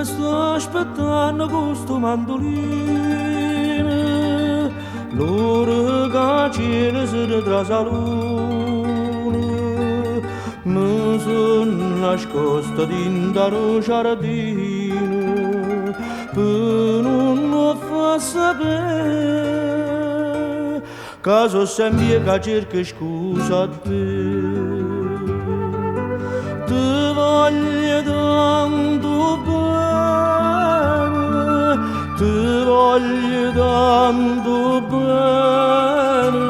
Te sto aspettando con sto mandolino, l'ora che cielo si ritrasa luna, mi sono nascosto dentro un giardino, per non far sapere, che sono sempre che cerco scusa a te. Ti voglio tanto bene, ti voglio tanto bene.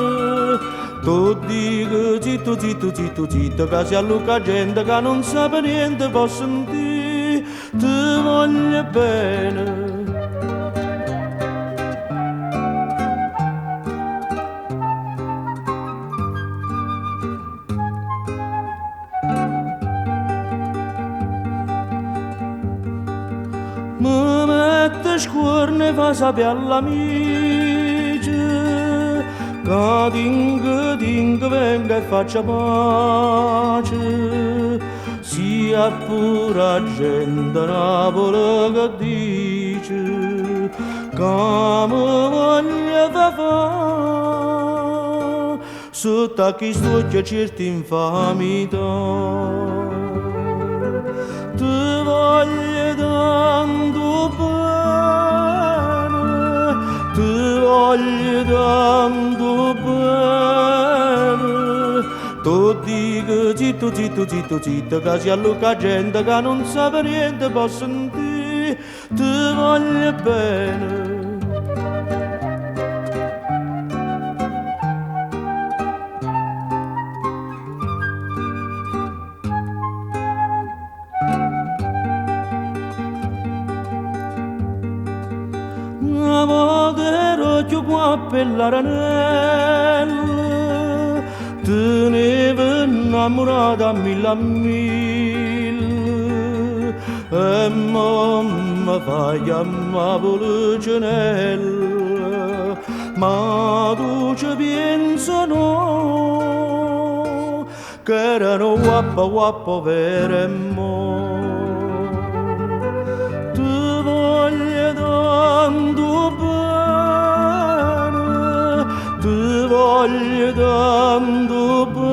Tu dico zitto, zitto, zitto, zitto, che si alluca gente che non sa per niente può sentire, ti voglio bene. Mi mette scuorno e fa sapere all'amici che dingo dingo venga e faccia pace sia pure gente Napoli che dice che mi voglio fa fa sotto a chi sto certe infamità Ti voglio tanto bene, ti voglio tanto bene. Tu dico zitto, zitto, zitto, zitto, che si alluca gente che non sa per niente può sentire, ti voglio bene. Una volta ero più guappo e la ranella, tenevo innamorata a mille, e mamma fa chiamare Pulcinella, ma tu ci pensi no, che erano guappo guappo vero e mo. Ti voglio tanto bene, ti voglio tanto bene.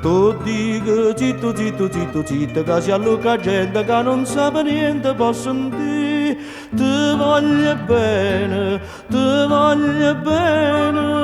Tu dico zitto, zitto, zitto, zitto, che si alluca gente che non sa per niente può sentire. Ti voglio bene, ti voglio bene.